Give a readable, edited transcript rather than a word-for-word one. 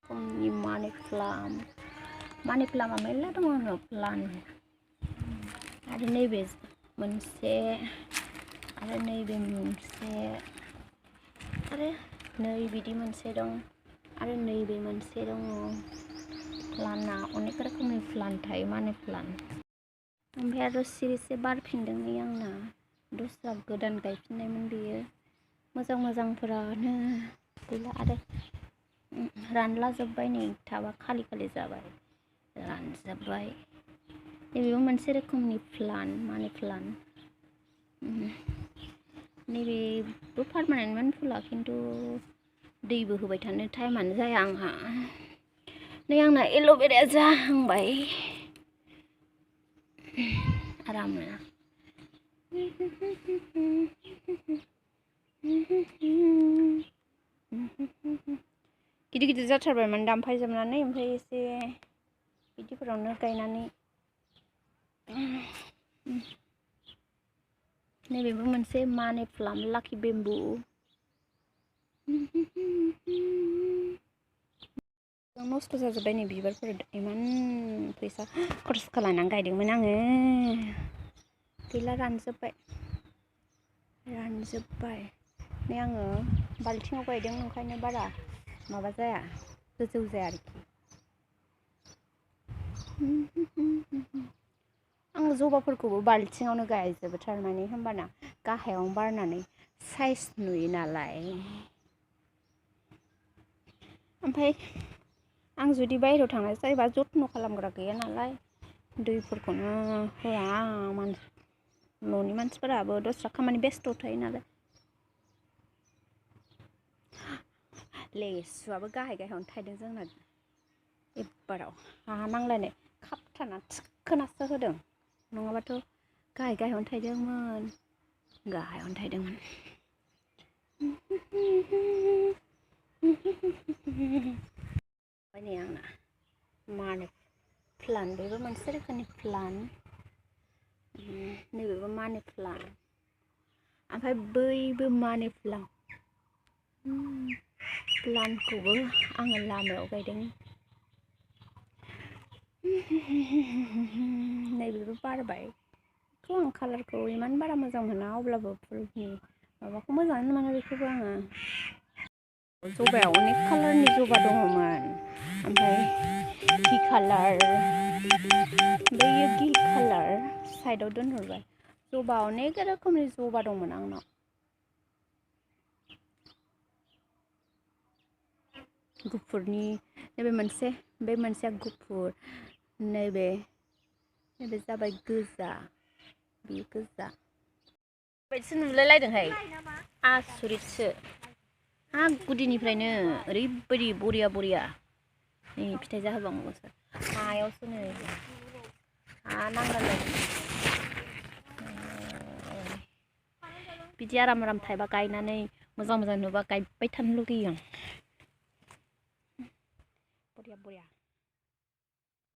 रोखोमनि मानि प्लामा मेरला दङ आंनाव प्लान्ट आरो नैबे मोनसे आरो नैबे मोनसे आरो नै बिदि मोनसे दं आरो नैबे मोनसे दङ प्लान्टआ अनेक रोखोमनि प्लान्ट थायो मानि प्लान्ट ओमफ्राय आरो सिरिसे बारफिनदों नै आंना दस्रा गोदान गायफिननायमोन बेयो मोजां मोजांफोरानो गैला आरो रानलाजोब्बाय नै थाबा खालि खालि जाबाय रानजोब्बाय नैबेबो मोनसे रोखोमनि प्लान्ट मानि प्लान्ट नैबेबो पारमानेन्टमोन फुला खिन्थु दैबो होबाय थानो टाइमानो जाया आंहा नै आंना एल'भेराया जाहांबाय आरामनो गिदिर गिदिर जाथारबायमोन दानफायजोबनानै ओमफ्राय एसे बिदिफोरावनो गायनानै नैबेबो मोनसे मानि प्लान्ट लाकि बेम्बु नस्थ' जाजोब्बाय नै बिबारफोर इमान फैसा खरस खालामनानै गायदोंमोन आङो गैला रानजोब्बाय नै आङो बाल्थिङाव गायदों ओंखायनो बारा माबा जाया गोजौ जाया आरोखि आङो जबाफोरखौबो बाल्थिङावनो गायजोबो थारमाने होमबाना गाहायावनो बारनानै साइज नुयो नालाय ओमफ्राय आं जुदि बायहेरायाव थांनाय जायोबा जत्न खालामग्रा गैया नालाय दैफोरखौनो होआ न'नि मानसिफोराबो दस्रा खामानि बेस्थ' थायो नालाय लेसुआबो गाहाय गाहायावनो थायदों जोंना एबाराव हा नांलायनाय खाबथाना थिखोनासो होदों नङाबाथ' गाहाय गाहायावनो थायदोंमोन नै आंना मानि प्लान्ट बेबो मोनसे रोखोमनि प्लान्ट नैबेबो मानि प्लान्ट ओमफ्राय बैबो मानि प्लान्टखौबो आङो लामायाव गायदों नैबेबो बारबाय बेखौ आं कालारखौ इमान बारा मोजां मोना अब्लाबो फुलनि माबाखौ मोजाङानो मोनो बेखौबो आङो जबायाव अनेक कालारनि जबा दङमोन ओमफ्राय घि कालार साइडआव दोनहरबाय जबा अनेक रोखोमनि जबा दंमोन आंनाव गुफुरनि नैबे मोनसेया गुफुर नैबे जाबाय गोजा बे गोजा बायदिसो नुलायलायदोंहाय आसुरितसो हा गुदिनिफ्रायनो ओरैबायदि बरिया नै फिथाइ जाहोबावगौसो हायावसो नै हा नांलायलायदों बिदि आराम थायोबा गायनानै मोजां नुबा गायबाय थानो लुगैयो आं बरिया